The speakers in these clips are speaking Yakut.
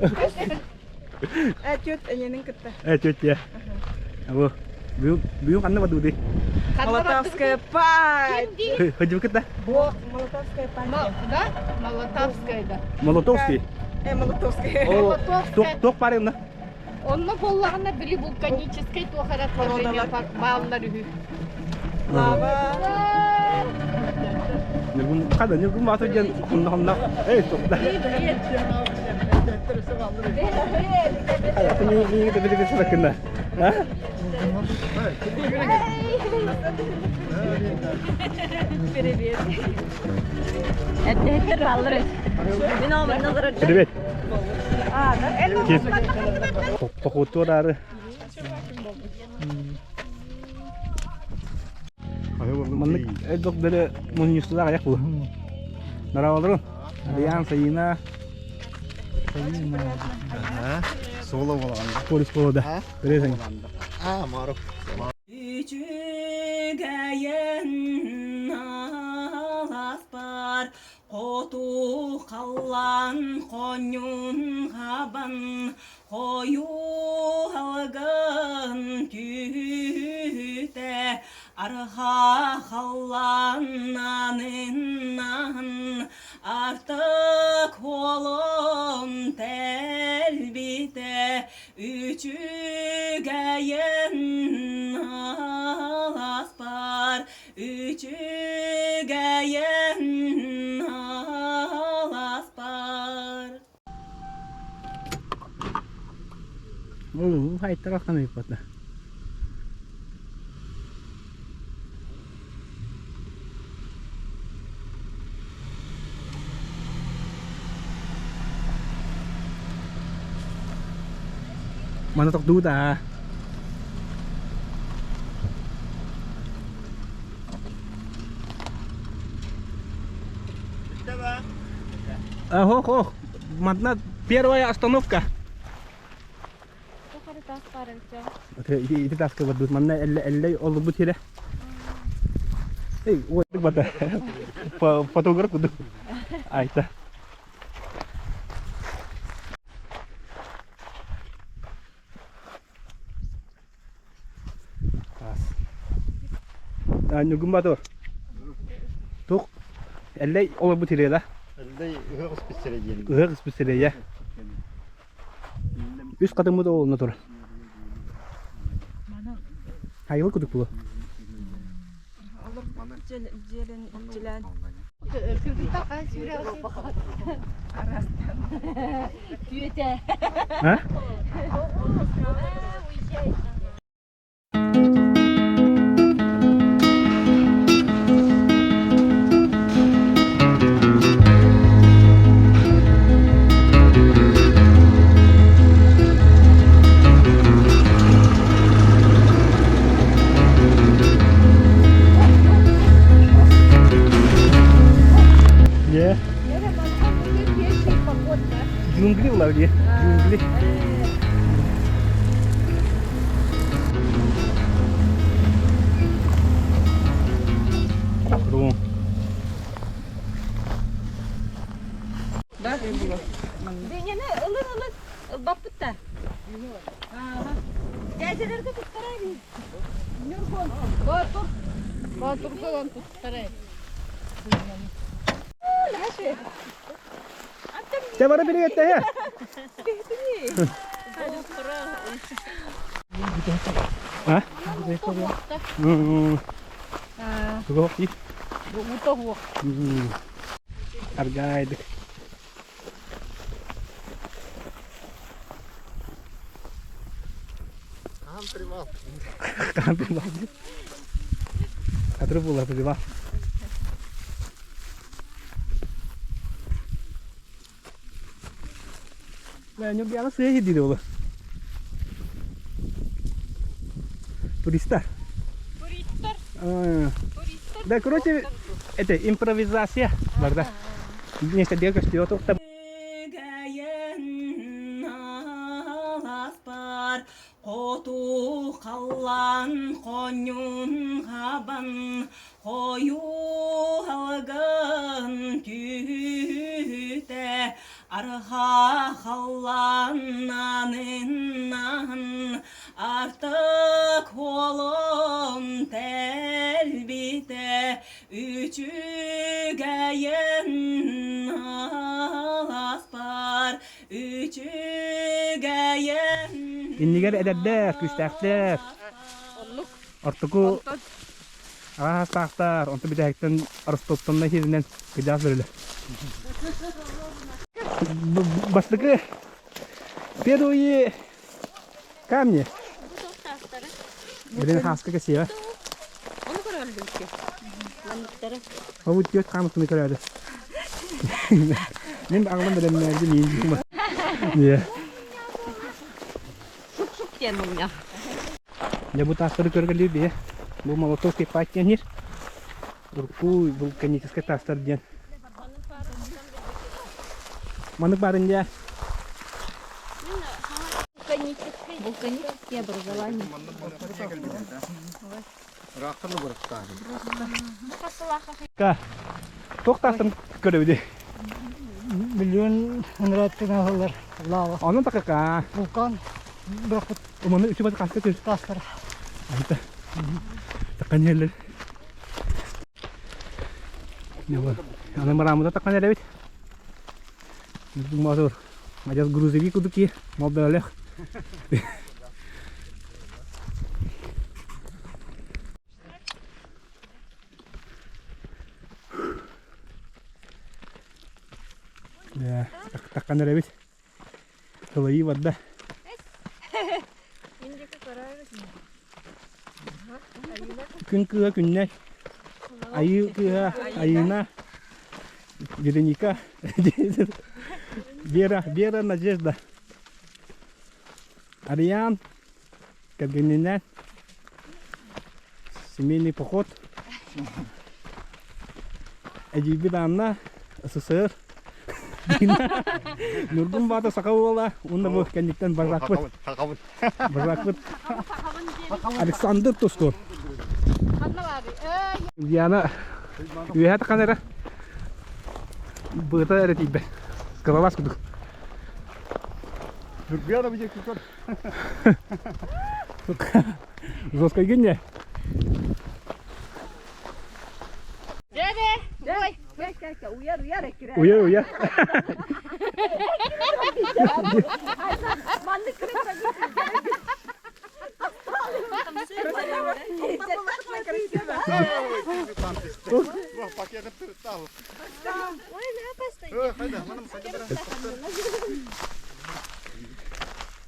Э, тет эненин кытта. Э, тетя. Абы. Бүгүн бүгүн ханна бардыбытый? Молотовская пать. Ходил кытта? Молотовская пать. Да? Молотовская, да. Молотовский. Э, Молотовская. Молотовская. Туох барыҥна? Онно буоллаҕына били вулканическай туох эрэ отложение бааллар үһү. Лава. Ньургун хада Ньургун баатыр диэн хонно хонно. Эй, тохта. Привет. Привет. Тохотуорары. Маннык элбэх бөрө мунньустулаах айах бу. Нарааларын. Аян Саина. Ага. Соло болғанда. Полис болода. Бересең. А, Маров. Үчүгэйин аласпар, хоту халлан хонньун хабан, хойуу алгын түүтэ, арҕаа халлан аныннан, артык уолун тэлбитэ, Үчүгэйин аласпар, үчүгэйин аласпар. Ну, хайттар ахтан ыйыппатна. Маны тохтуу да. Ох, ох, Манна первая остановка. Ити таска барбыт. Манна эллэй олорбут сирэ. Эй, вот бата. Фотограф кудук. Айта. Ньургун Батыр. Тух эллэй олорбут сирэ да? Эллэй ыһыах ыспыт сирэ диэн. Ыһыах ыспыт сирэ, Үс хатыммыт оҕолоно турар. Хайылы кудук булу. А? Не? Джунгли булар дии. Джунгли. Ру. Да, Дыняны ылын ылын баппытта. Дядяларга туттарай. Нюргон. Боотур. Боотурга ылан туттарай. Те бары билигетте. А? Тугох и. Утоһуох. Аргайдык. Хаан привал. Хаан привал. Катры була привал. Ньургуяна сыа сирдиир буолуо. Туристар. Туристар. Туристар. Да, короче, это импровизация барда. Несколько көстүө аласпар, хоту халлан хонньун хабан, хойуу алгын түүтэ. Арҕаа халлааннанынан Артык уолун тэлбитэ Үчүгэйин аласпар Үчүгэйин Иннигэр эдэрдэр, күүстээхтэр. Оннук. Ортоку араастаахтар, онто бүтэһиктэн Ростовтонна сиринэн кыдьаас бөрөлөр. Бастакы первые камни. Блин, хаска кэсиэҕэ. Ону көрөллүккэ. Манныктары. Ол түөрт хаамытыны көрөөдө. Мин аҕалым бэлэмнээбитим иин дьима. Шук-шук диэн мунньах. Дьэ бу таастары көргөлүү биһи. Бу Молотовский парк диэн сир. Урукку вулканическай таастар диэн. Маннык баарын дьэ. Вулканические образования. Туох таастан көрөбүдүй? Миллион ыныраттын аһыллар лава. Онон такака. Вулкан бырахпыт Уманы үчү бат хаска түр. таастара. Айта. Такан ерлер. Аны марамыда такан эрэбит. Мотор. Адьас грузовик кудук ки, мол бөлөх. Таккан эрэбит. Тылайыы барда. Күн кыыһа күннэй. Айыы кыыһа Айыына. Вероника. Вера, Вера, Надежда. Ариан. Кэргэнинэн. Семейный поход. Эдьиийбит Анна, СССР. Нургун баата саха уола, уонна бу кэнниттэн бажакпыт. Бажакпыт Александр Тускун. Диана үөһэ таххан эрэ быата эрэ тиийбэт. Скалолаз курдук. Нургуяна бу диэки көр. Жесткой не. Дьэ, Уйар, уйар эккирэ. Уйар, уйар. Маннык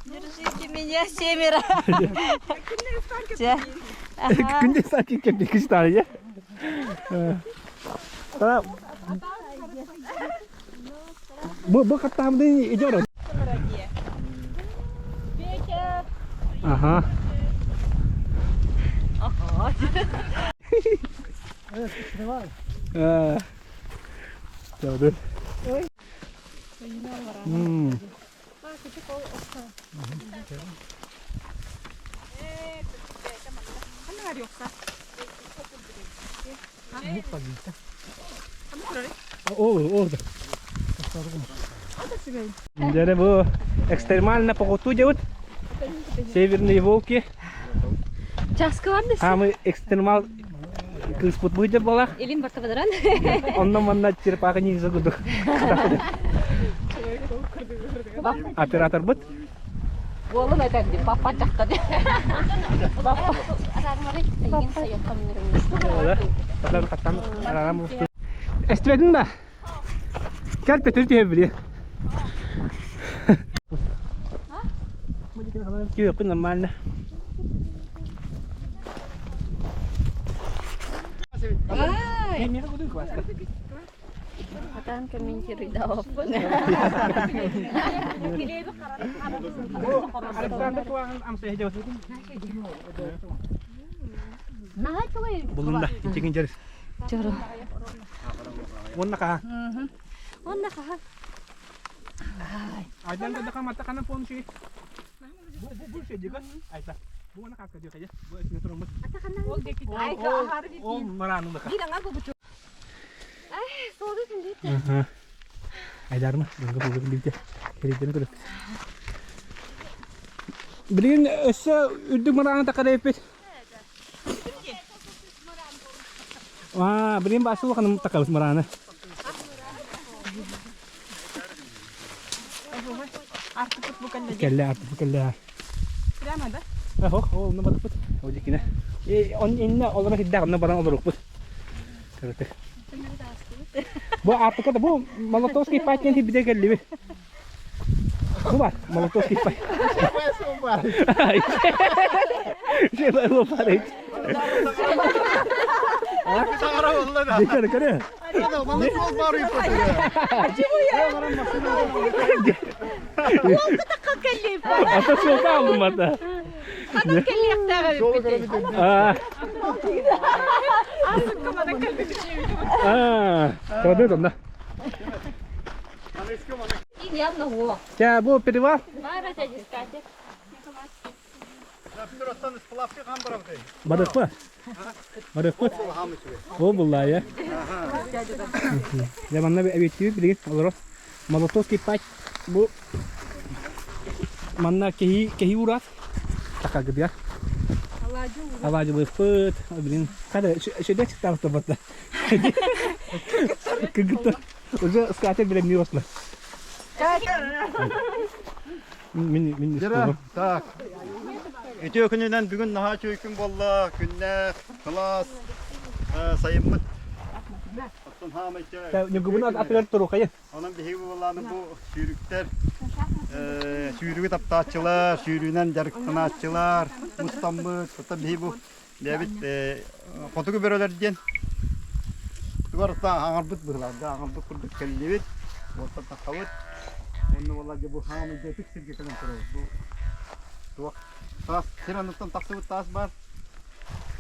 Держите меня, семеро. Күнде сатик кеп кişi ya. Бу бу хаттаамдын идёр. Ага. Ага. Чауды. М. Ол, ол. Дьэ бу экстремально похоту дебут. Северные волки. Часка бар А мы экстремал кыыспыт быйдыр буолах. Илин бартабадаран. Онно манна черепаха ниндзя курдук. Оператор быт. Уолун айтар ди, папа жакта ди. Эстибэтин да. Кәл төтөр түһэ били. Түһэппин нормально. Хатан комментируй даваппын. Александр Туахан амсай Булунда, ичигин жерис. Чору. Уонна хаһа. Онна хаһа. Айдан да хаматта хана помши. Бу бу бу шедига. Айта. Бу уонна хаска дио кая. Бу эсне турумут. Ол марану да. Бир аңа бу бу. Солду түндү. Айдарма, дьоҥҥо буолбут билбитэ. Кэрийдэрин көрөппүт. Билигин өссө үрдүк мырааны такарайыппыт. Аа, билигин баасы улахан такабыт мырааны. Артыпыт бу кэллэ. Кэллэ, артыпыт кэллэ. Прямо, да? Ох, ол онно батыппыт. Ол диккинэ. Он инне олоро сирдээх, онно баран олорукпут. Кырытык. Бу Аартыка да бу Молотовский пай диэн сирбитэ кэллибит. Бу бар, Молотовский пай. Диккere көрө. Ата суолта алынмата. Аа. Онда. Ча, бу перевал. Барыппыт. Барыппыт. О, буллаа, Дьэ, манна эбиэттиибит билигин олорор. Молотовский пать бу манна кэһии кэһии ураат такагыдыгар. Алаадьылыппыт. Билин хада шөдө чыктаабыт тобатта. Кыгыттар. Уже скатер билемни осла. Мин мин Так. Үтүө күнүнэн бүгүн наһаа үчүгэй күн буолла. Күннээх, кылаас, сайыммыт. Оттон хаамай Ньугубун атыгар турухайын. Онон биһиги буоллааны бу сүүрүктэр, сүүрүгү таптааччылар, сүүрүүнэн дьарыктанааччылар мустаммыт. Оттон биһиги бу бэйэбит хотугу бөрөлөр диэн тугар аҥарбыт быһылаах аҥарбыт курдук кэллибит, уоттан таххабыт. Онно буолла дьэ бу хаамай ытык сиргэ кэлэн турабыт. Бу туох таас сир анныттан тахсыбыт таас баар.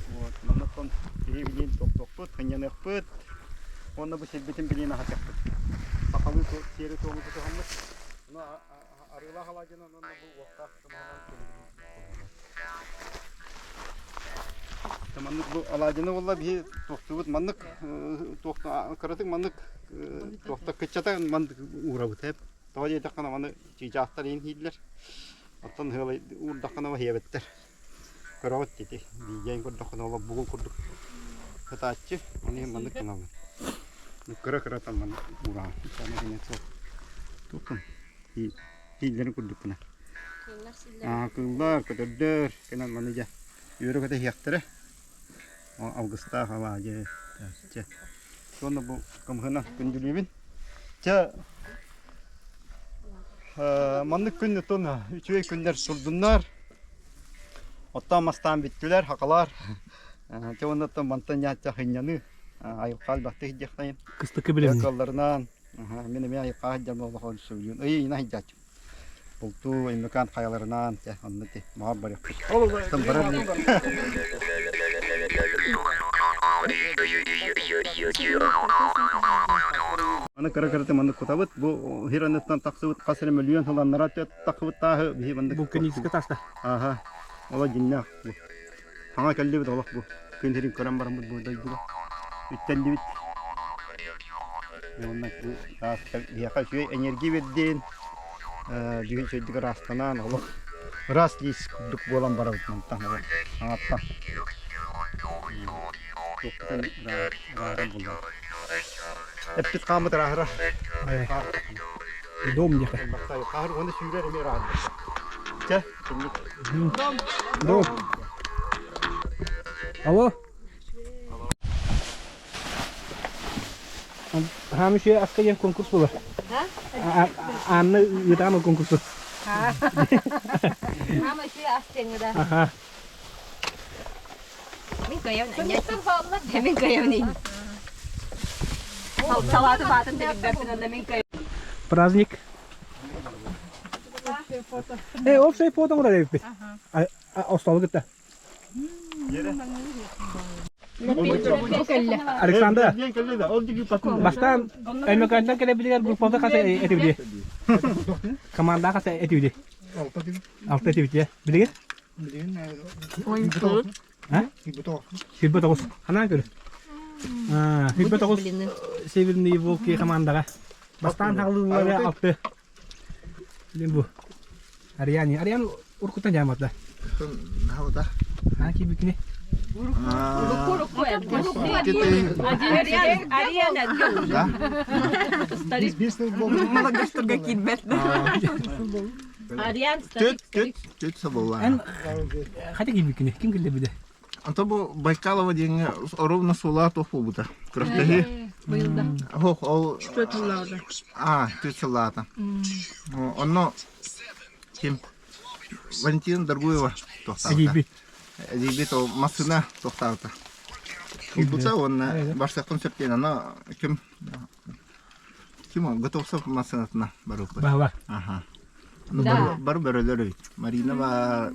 Вот, маннаттан биһи билиин тохтуохпут, сынньаныахпыт. Уонна бу сирбитин билиин аһатыахпыт. Сахалыы сиэри-туому тутуһаммыт. Ону арыылаах алаадьынан уонна бу уохтаах тумаһынан Маннык бу алаадьыны буолла биһи туохтуубут маннык туохта кыратык маннык туохта кыччата маннык уурабыт эп. Тоҕо диэтэххинэ маны чыычаахтар иин иһииллэр. Оттон ыалай уурдаххына иһиэбэттэр. Көрөҕүт ити биидьэйин көрдөххүнэ олох бугул курдук сытааччы. Ону иһин маннык гыналлар. Кыра-кыратан маннык уураҕын. Суох. Туохтан ииллэрин курдук гына. Кыыллар, көтөрдөр кэнэн маны дьэ үөрэ-көтө иһиэхтэрэ. Алгыстаах алаадьы. Чэ. Уонна бу кымһына күндүлүүбүн. Чэ маннык күн оттон үчүгэй күннэр сурдуннар. Оттоон мастаан бүттүлэр, хакалар. Чэ уонна оттон мантан ньаачча хынньаныы айылҕа элбэхтик иһдиэхтайын. Кыстыкы билэмни. Кыалларынан мин эмиэ айылҕа сылдьан олох сөбүлүүн. Ый ыйына сылдьааччым. Бултуу Өймөкөөн хайаларынан чэ онно ти моһор барыахпыт. Барар Аны кыра-кыраты маннык кутабыт. Бу хираныттан тахсыбыт хас эрэ мөлүйүөн сыланнара тахсыбыт тааһы биһи маннык Вулканическай тааста. Аха. Ола дьиннээх бу. Хаҥа кэллибит олох бу. Күн сирин көрөн бараммыт бу дойдуга. Үттэллибит. Уонна бу таас биһиэхэ үчүгэй энергия биэрдин. Бүгүн үчүгэйдик ыраастанан олох ыраас лиис курдук буолан барабыт мантан олох аҥаттан. Туохпутун ырааһыран булла. Эппит хааммыт ырааһырар. Дом диэхэ. Хаһыр уонна сүүрэр эмиэ ырааһырар. Чэ, кимник. Дом. Алло. Хаам үчүгэй аска диэн конкурс буолар. Анна ыытаама конкурсу. Хаама үчүгэй ас диэҥҥэ да. Аха. Мин кыайабын Мин кыайабын Салаты баатын да билбэппин онно мин кыайабын. Праздник. Э, общий фото оҥорор эбиппит. Остолу кытта. Александра, бастаан Өймөкөөнтөн кэлэбитигэр группабыт хас этибитий? Команда хас этибитий? Алта этибитий. Билигин? А? 29. Ханаан көрү. 29 Северные волки командаға. Бастаан хаалыылара алты. Билин бу. Ариани. Ариан уркуттан дьаамата. Хаута. А кибикини. Ариана. Молодежьтарга киирбэт. Ариан Түт, түт, түт соболла. Эн хата кибикини. Ким килле биде? Anta бу Байкалова диэҥҥэ ровно суолаа туох буолбута. Күрэхтэһии. Быйылда. Ох, ол А, түөрт сыллаата. Онно ким? Валентина Доргуева туохтаабыта. Эдийбит. Эдийбит ол массыына туохтаабыта. Ылбыта уонна барсыахпын сөп диэн аны ким ким Готовцев массыынатына барыппыт. Баба. Аха. Ну, бары, бары бөрөлөр эбит. Марина бар,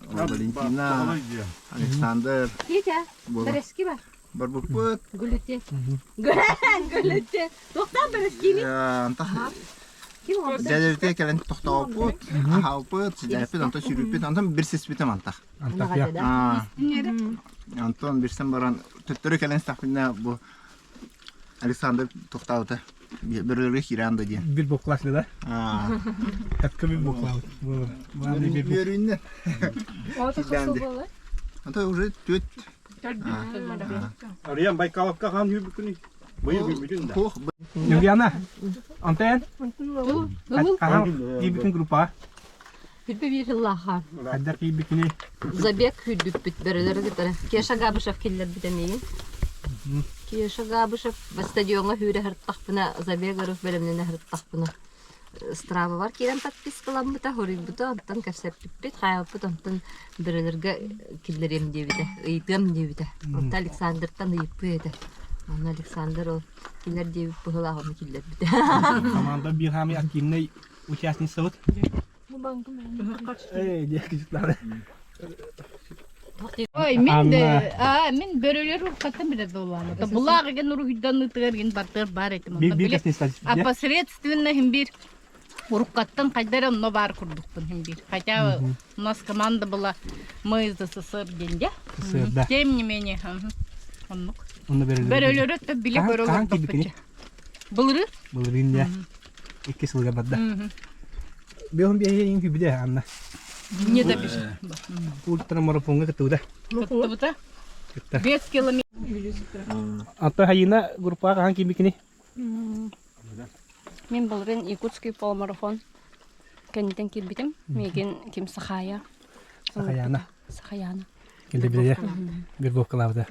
Валентина, Александр. Китя, Буолар. бэрэски бар. Барбыппыт. Гүлүтте. Гүлүтте. Тоқтан бэрэскини. Ким оңды? Дьэдэрите кэлэн тохтооппут, аһаалпыт, сидээппит, онтон сүүрүүппүт, онтон бирсиспитим антах. Антах я. Онтон бирсэн баран төттөрү кэлэн истэхпинэ бу Александр тохтообута. Бөрөлөргө киирэн да диэн. Бир букласлы да? Хәпкә бир буклабыт. Үөрүүннэ. Ата уже түөт. Арыйан Байкаловка хаан хүрбүкүнүй? Быйыл хүрбүтүн да. Туох Юлиана, Антон, хаһан киирбитин группаҕа? Хүрбе бир ыллаха. Хайдах киирбиккиний? Забег хүрбүппүт бөрөлөрү кытары. Кеша Габышев киллэрбит эмиин. Кеша Габышев стадиоҥҥа сүүрэ сырыттахпына, забег өрүс бэлэмнэнэ сырыттахпына Стравабар киирэн подпискаламмыта, хоруйбута, онтон кэпсэппиппит, хаайбыппыт, онтон бөрөлөргө киллэриэм диэбитэ, ыйытыам диэбитэ. Онто Александртан ыйыппыт этэ. Онно Александр ол киллэр диэбит быһыылаах ону киллэрбитэ. Команда биир хаамый активнай участницабыт. Эй, диэки Ой, мин де, а, мин бөрөлөр уркатын билер буоллаҕым. Булаах ген уруһуйдан ытыгар гин бартыгар баар этим. Бир бир А посредственно хим бир уруккаттан хайдар онно баар курдукпун хим бир. Хотя у нас команда была мы из СССР деньги. СССР, Тем не менее, оннук. Онно бөрөлөр. Бөрөлөрү өттө биле Хаан кийбикини? Былыры? Былырыын дьэ. Икки сылга барда. Биһун биһиги иҥ күбүдэ Анна. Не добежал. Ультрамарафоҥҥа кыттыбыта. Кыттыбыта. 5 километр. Антон Хайына группаҕа хаһан киирбиккиний? Мин былырыын Якутский полумарафон кэнниттэн киирбитим. Миигин ким Сахая. Сахаяна. Сахаяна. Кэлдэ билэ. Вербовкалаабыта.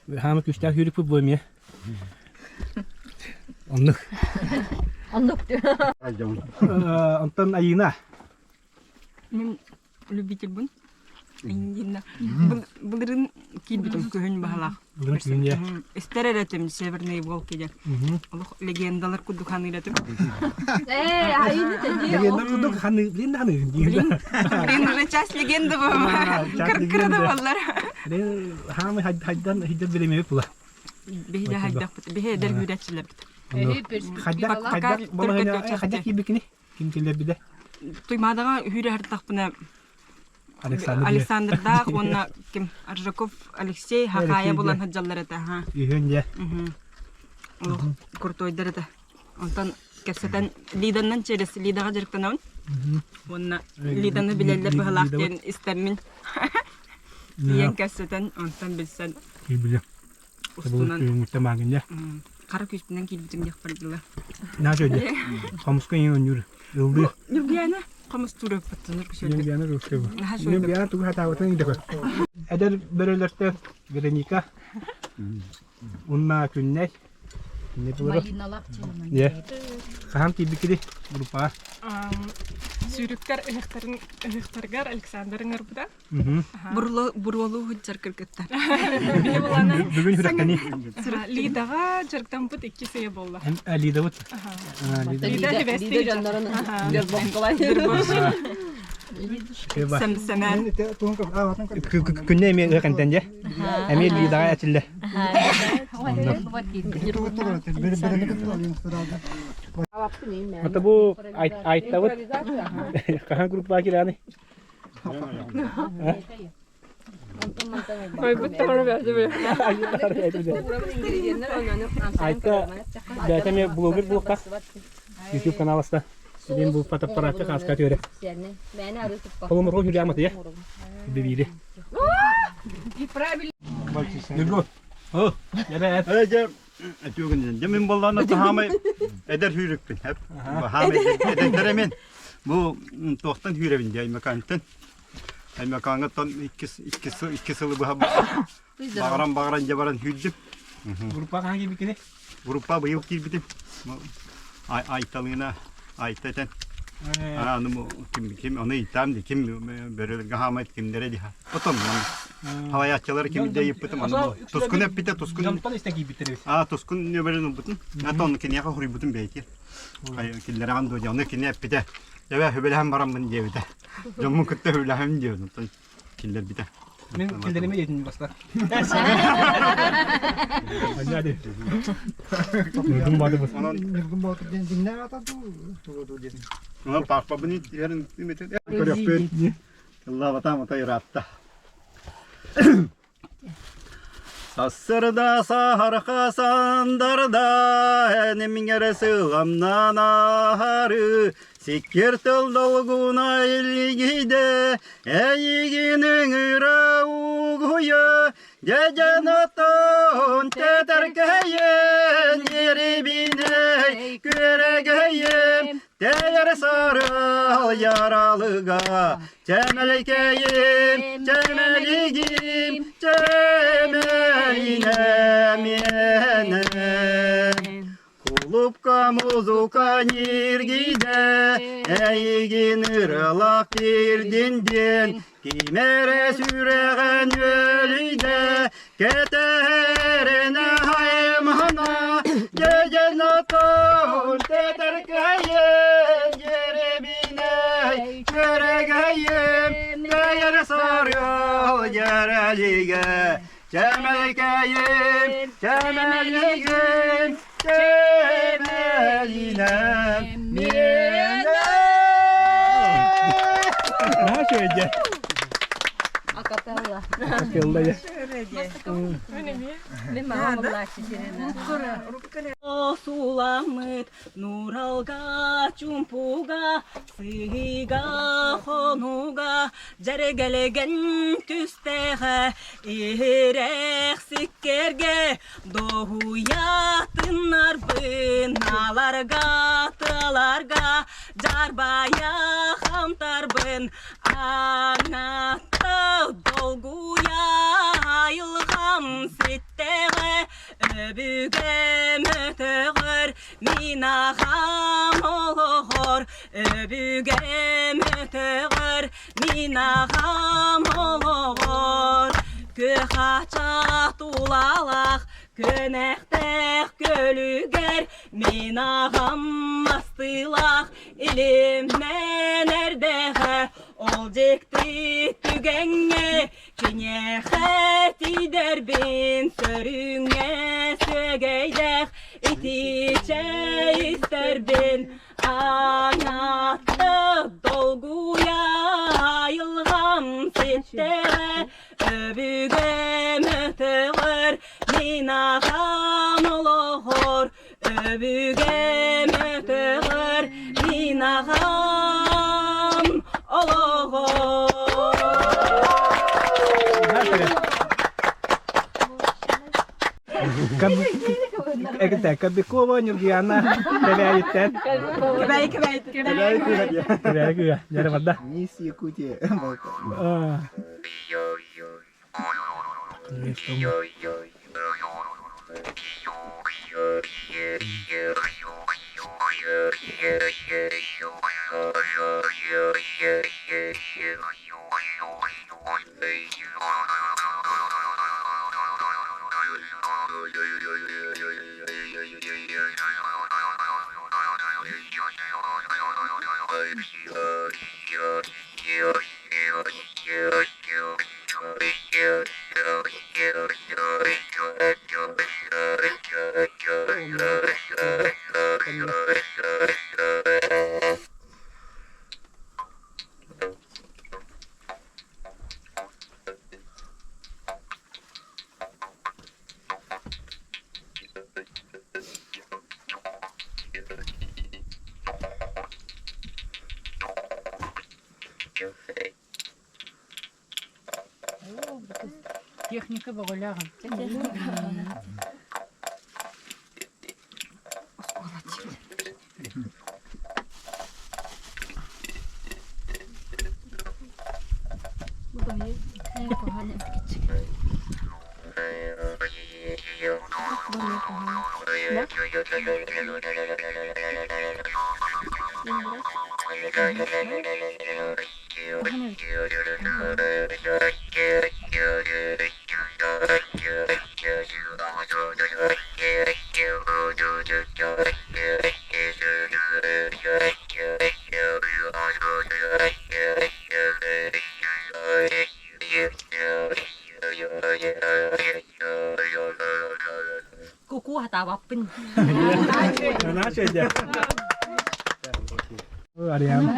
Хаама күүстээх сүүрүкпүт буо эмиэ. Оннук. Оннук. Онтон Айыына. Мин любительбын. Индина. Былырын киирбитим күһүн баһалаах. Былырын күһүн дьэ. Истэр эрэтим Северные волки диэн. Олох легендалар курдук ханыыр этим. Э, Айыына Легенда курдук ханы, блин ханы. Блин, блин, уже часть легенды Кыркырада боллар. Хаамы хайдан хидер билемебит була. Биһиде хайдахпыт, биһи эдэр күүрээччилэрбит. Хайдах хайдах балаһына хайдах киирбиккиний? Ким киллэрбитэ? Туймаадаҕа үүрэ сырыттахпына Александр Александрдаах уонна ким Аржаков Алексей Хахая булан сылдьаллар этэ аха. Үһүн дьэ. Олох куртуойдар этэ. Онтон кэпсэтэн Лиданнан через Лидаҕа дьарыктанабын. Уонна Лиданы билэллэр быһалаах диэн истэммин. Тиийэн кэпсэтэн, онтон билсэн Киирбилэ. устунан Күҥҥүттэн дьэ. хара күүспүнэн киирбитим диэхпэр дылы. Наша дьэ. Хомуска иҥин онньуур. Ыллыыр. Ньургуяна хомус туруоппуттун Ньургуяна русская. Ньургуяна тугу хатаабытын идэкө. Эдэр бөрөлөртөн Вероника Уонна Күннэй. Малиналаах Дьэ. Хаһан тиийбиккиний группаҕа? Сүүрүктэр ыһыахтарын ыһыахтарыгар Александр ыҥырбыта. Буруолуу сылдьар кыргыттар. Бүгүн сүрэхтэний. Лидаҕа дьарыктаммыт икки сыйа буолла. Лидабыт. Лида Лида дьоннорун Сэмсэмэн. Күннэ эмиэ ыах энтэн дьэ. Эмиэ Лидаҕа этиллэ. Ата бу айттабыт. Хаһан группаҕа кирэҕиний? Ойбут таһара бәһде бе. Айта бәйте ме блогер булукка. YouTube канал аста. Мен бу фотоаппаратка хаска төре. Полуморго хүрямат я. Бибири. Нургу. О, яра Эже түгүн дьэ мин буоллаҕына хаамай эдэр сүүрүкпүн эп хаамай эдэрдэрэ мин бу туохтан сүүрэбин дии Аймакаантан Аймакааҥҥа икки икки сыл икки сылы быһа баҕаран баҕаран дьэ баран сүүрдүм Группа хаһан киирбиккиний? Группа быйыл киирбитим Айталыына Айта этэн аны ким ким ону ыйытаам дии ким бөрөлөргө хаамайт кимдэрэ дии потом халайааччылар ким дэ ыйыппытым аны тускун эппитэ тускун Дьонтон истэ киирбиттэр эбит. А тускун нөмерин ылбытым ата ону киниэхэ хоруйбутум бэйэтигэр киллэрэҕин дуо ону кини эппитэ эбэ хүбэлэһэн бараммын диэбитэ дьоммун кытта хүбэлэһэм диэбит оттон киллэрбитэ Мин киллэриме диэтин баста. Ньургун Боотур бу. Онон Ньургун Боотур диэн дьиҥнээх аата дуу, тугу дуу диэн. Онон паспорбын иһэрин көрүөхпүт. Тыллаабатаам отой ыраатта. Сассырда саһарха сандарда энимиҥэрэ сыламнан аһары сиккир тыл долгуна илигиде эйигин ыҥыра угуйа дьэдьэн оттон тэтэркэйэн дьирибинэй күөрэгэйим Тэйэр сарыал яралыга Чэмэлэйкэйим, чэмэлигим, чэмэлинэ миэнэ. Кулупка музыка ньиргийдэ, эйигин ыралаах киирдин диэн, ким эрэ сүрэҕин өлүйдэ, кэтэһэринэ аймана, дьэдьэн отон тэтэркэйин дьирэбинэй, күөрэгэйим, тэйэр сарыал дьэрэлигэ, чэмэлкэйим, чэмэлигим, чэмэлинэ миэнэ. Наһаа үчүгэй Акапелла. Акапелла я. Мин мамам младший сирена. Суламмыт Нуралга чумпуга, сыһыыга хонууга, дьэргэлэгэн түстэҕэ, иһирэх сиккэргэ, доһуйа тыннарбын, аларга тыаларга, дьарбайа хамтарбын, аҥаата долгуйа айылҕам ситтэҕэ, Өбүгэм өтөҕөр мин аҕам олоҕор, Өбүгэм өтөҕөр мин аҕам олоҕор. Күөх ача тулалаах көнөхтөөх көлүгэр мин аҕам мастыылаах илимнэн эрдэҕэ ол дьикти түгэҥҥэ Киниэхэ тиийдэрбин сөрүҥҥэ сүөгэйдээх итичэ истэрбин аҥаатта долгуйа айылҕам ситтэҕэ өбүгэм өтөҕөр мин аҕам олоҕор өбүгэм өтөҕөр мин аҕам олоҕор. Кобякова Нюргияна Кэбээйиттэн. Кэбээйи кэбээйиттэн. Кэбээйи кыыһа диye. Кэбээйи кыыһа. Дьэрэ барда. Мисс Якутия. Техника бөҕөлөөх. Куку хатаабаппын. Наша дьэ. Ариам.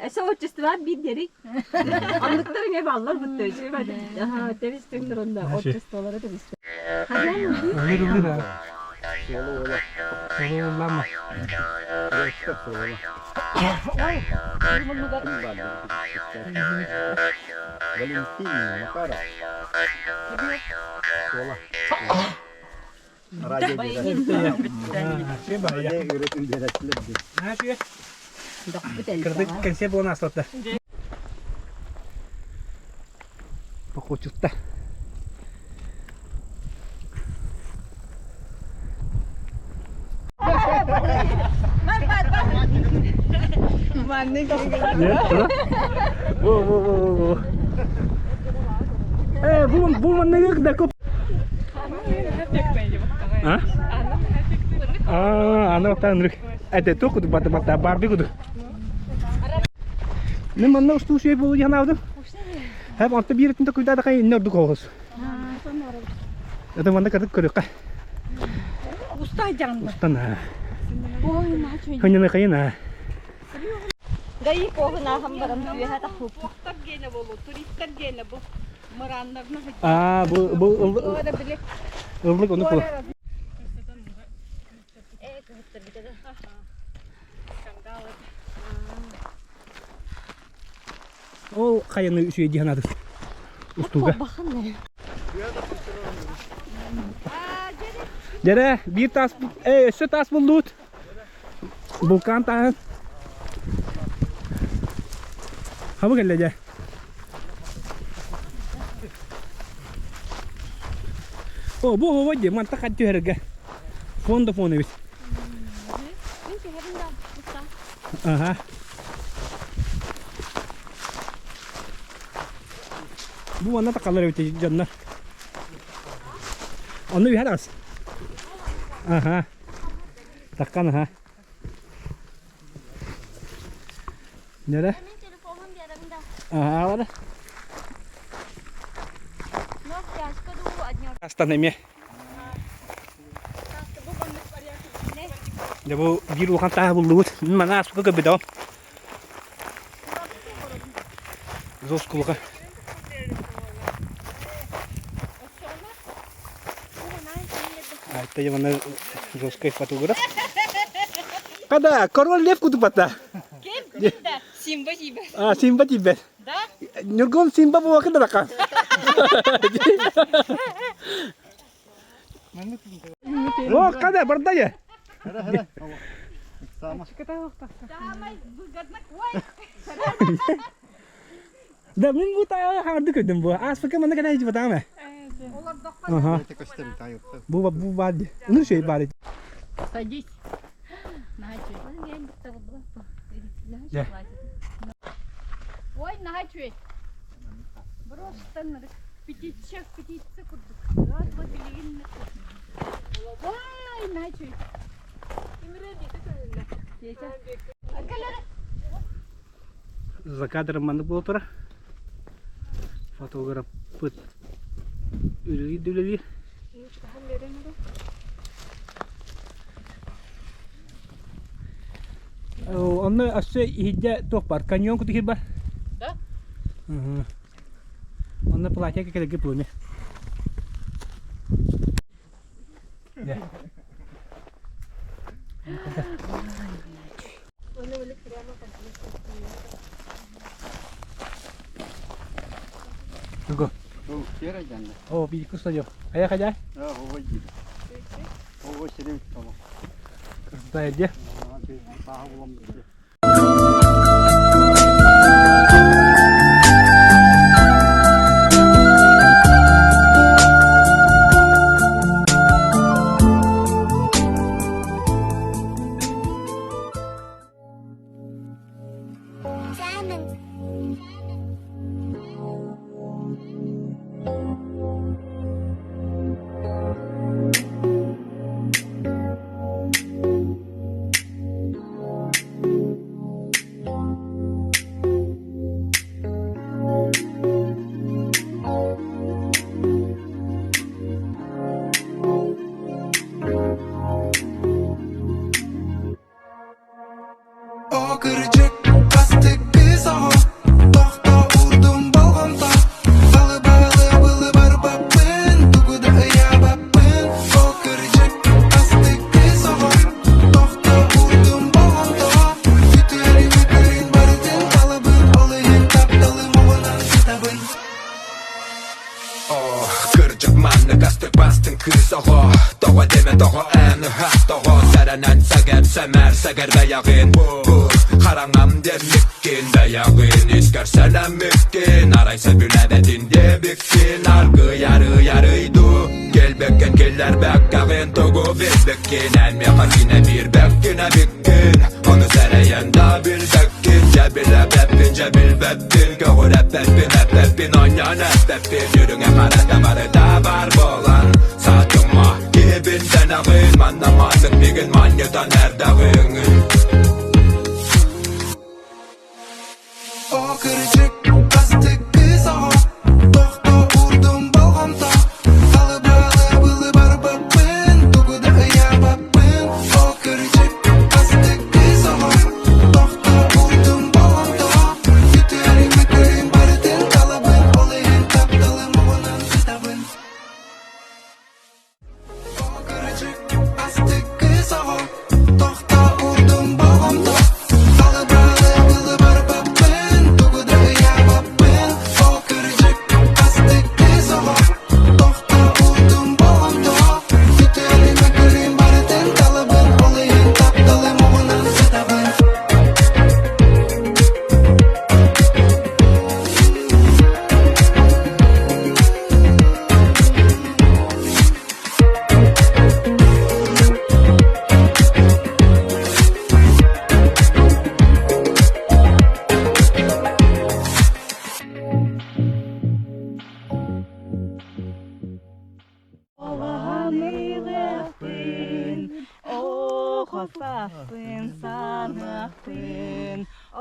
Эсэ отчествоат биир Анныктар эмиэ бааллар бутта. Тэбис онно отчестволара тэбис. Ылыр ылыр а. Соло Валентина Макаров. Суола. Радио Кырдык кэнсиэ буолан ааспатта. Похочутта. Бу бу бу бу бу. Э, бу бу маннык да көп. А? А, аны оттан Это то куду бата бата барби куду. Мен манна устуу сүй болу диэн аудым. Хэп онто биир өттүн куйда да кай инне ордук оҕус. Это манна кырдык көрүккэ. Уста жаңды. Устан. Хынына кайына. Гаи поһуна хамбарам түһэ тахуп. Туохтар гене болу, туристтар гене бу. Мыраннарына А, бу бу ыллык ону кул. Ол хайаны үсүйэ диһан ады. Устуга. Дere bir tas, e, өссө тас булдут. Булкан таһын. Хабы кэллэ дьэ. О, бу оҕо дии, манта хат түһэргэ. Фон да фон эбит. Ага. Бу манна такалар эбит дьоннор. Онно үһэр ас. Ага. Таккан аха. Нere? Ага, бара. Астан эме. Дьэ бу биир улахан тааһы буллубут. Мана аспыка көрбөтөҕүм. Зоскулука. Айта манна жесткий фотограф. Когда король лев кутупата. Ким? Симба тибет. А, Симба тибет. Да? Нюргон Симба була кыдарака. О, када бардая. Да, мин бу таа харды көдүм бу. Аспыка манна кана хижи батаама. Аха. Бу бу бар. Ну шей бар. Садись. Ой, наһаа Просто птичек, птица курдук. Раз, два, билигин. Ой, наһаа За кадром маннык буола турар. Фотографпыт үлэлиир да үлэлиир. Онно өссө иһирдьэ туох бар, каньон куту бар. Да? Онно платье кэлэргэ пылыны. О, биир кустадьо. Хайа хайа? Красота где? О кырдьык астык кыыс оҕо Тохто уурдум болҕомто Балы-балы былы барбаппын Тугу да ыйаабаппын О кырдьык астык кыыс оҕо Тохто уурдум болҕомто Үтүөрү мүкүрүн барытын талабын Ол иһин тапталым оҕунан сытабын Кырдьык маннык астык бастыҥ кыыс оҕо Тоҕо диэмэ тоҕо эн ыһаах тоҕо Сэрэнэн сэгэр сэмээр сэгэр бэйэҕин Бу хараҥам диэммиккин бэйэҕин Искэр сэлэммиккин Арай сөбүлээбэтин диэбиккин Аргыый арый арый дуу Кэлбэккин киллэрбэккэҕин Тугу билбиккин Эн миэхэ киинэ биэрбэккин эбиккин Ону сэрэйэн да билбэккин Дьэ билэбэппин дьэ билбэппин Көҕүрэппэппин эппэппин Онньон эппэппин Үрүҥэ харата барыта баар буолан Саатыма киһибин дэнэҕин Манна маннык мигин манньытан эрдэҕиҥ О кырдьык астык кыыс оҕо Тохто уурдум болҕомто Балы-балы былы барбаппын Тугу да ыйаабаппын О кырдьык астык кыыс оҕо Тохто уурдум болҕомто Үтүөрү мүкүрүн барытын талабын Ол иһин тапталым оҕунан сытабын Олаһаныылыахпын, оҕо-сааспын саныахпын,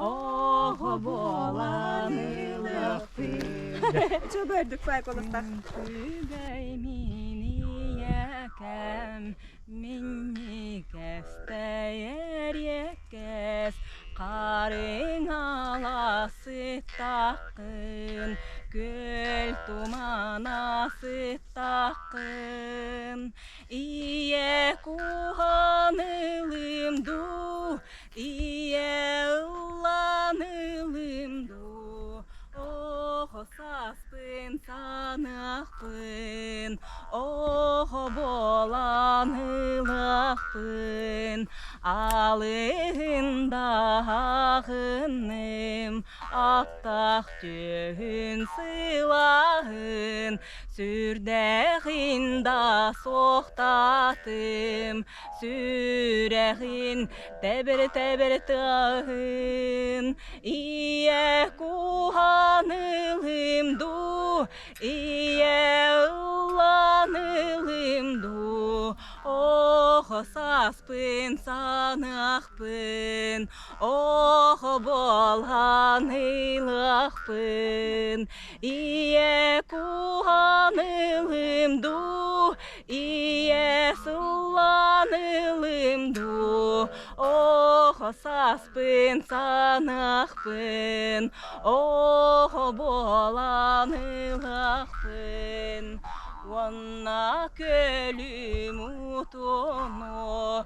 оҕо буолан ылыахпын. Чөбөрдүк пай колостах. Үгэй мин ийэкэм, минньигэстэйэр иэкэс, Харыҥ аласыттаххын, күөл тумана сыттаххын, Ийэ куһаан ылым дуу, ийэ ыллаан ылым дуу, Оҕо сааспын саныахпын, оҕо буолан ылыахпын, Алыһын да аҕынным, аттах түөһүн сылаһын, Сүрдээҕин да суохтаатым, сүрэҕин тэбэр-тэбэр тыаһын, Ийэ куһаан ылым дуу, ийэ ыллаан ылым дуу, Оҕо сааспын саныахпын, оҕо буолан ылыахпын, Ийэ куһаан ылым дуу, ийэ сыллаан ылым дуу, оҕо сааспын саныахпын, оҕо буолан ылыахпын. Уонна көлүм утуну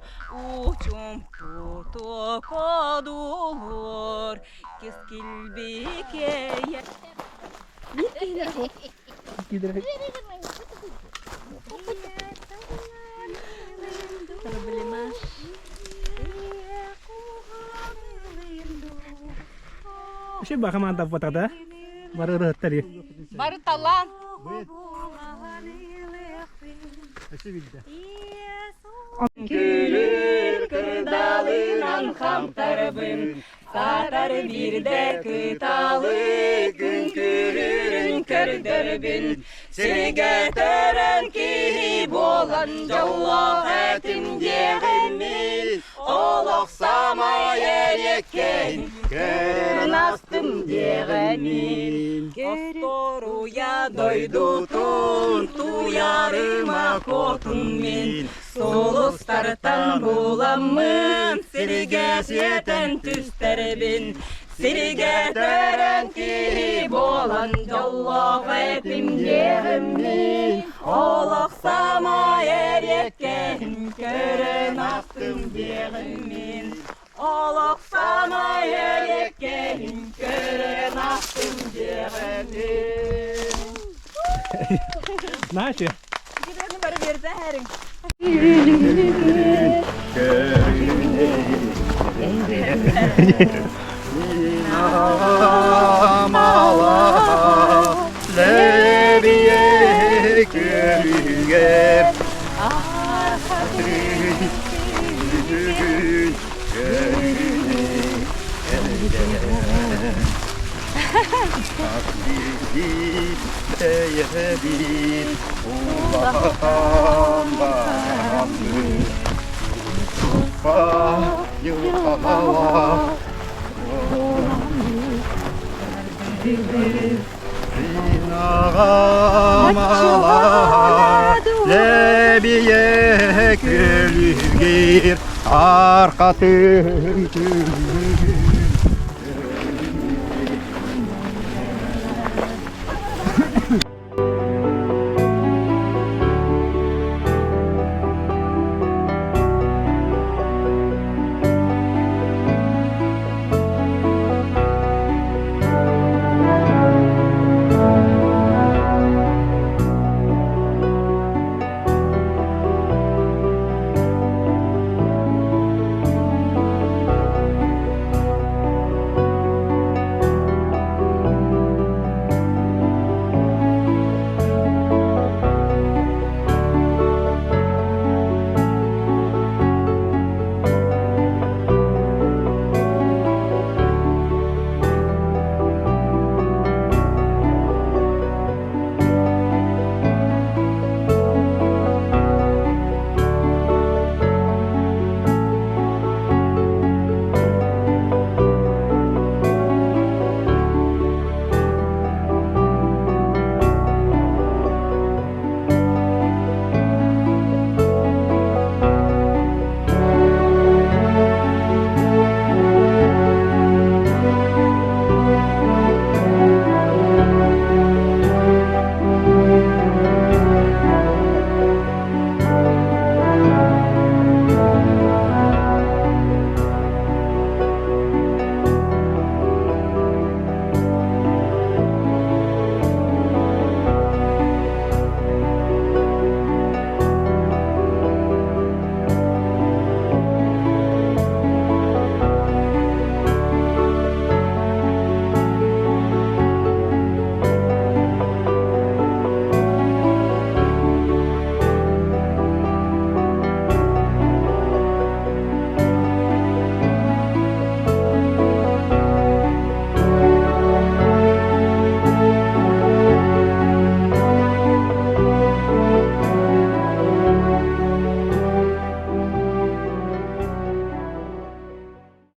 учумпуту кодулуур кискилбикэйэ. Биир киһилэр киирдэр. Проблема. Вообще баха манда да? Бары ырыһыттар. Бары талаан. Күлүр кырдалынан хамтарбын, саатар биирдэ кыталы күн күлүрүн көрдөрбүн. Сиргэ төрөн киһи буолан дьоллоох этим диэҕиммин, олох самай эриэккэһин көрөн астым диэҕиммин. Осторуйа дойдутун туйарыма куотун мин, Сулустартан буламмын, сиригэ сиэтэн түстэрбин, сиригэ төрөн киһи буолан дьоллоох этим диэҕиммин, олох самай эриэккэһин көрөн астым диэҕиммин, олох самай эриэккэһин көрөн астым диэҕиммин. Наша. Бары берді әриң. Лебие күлүгер арқатын күлүгер.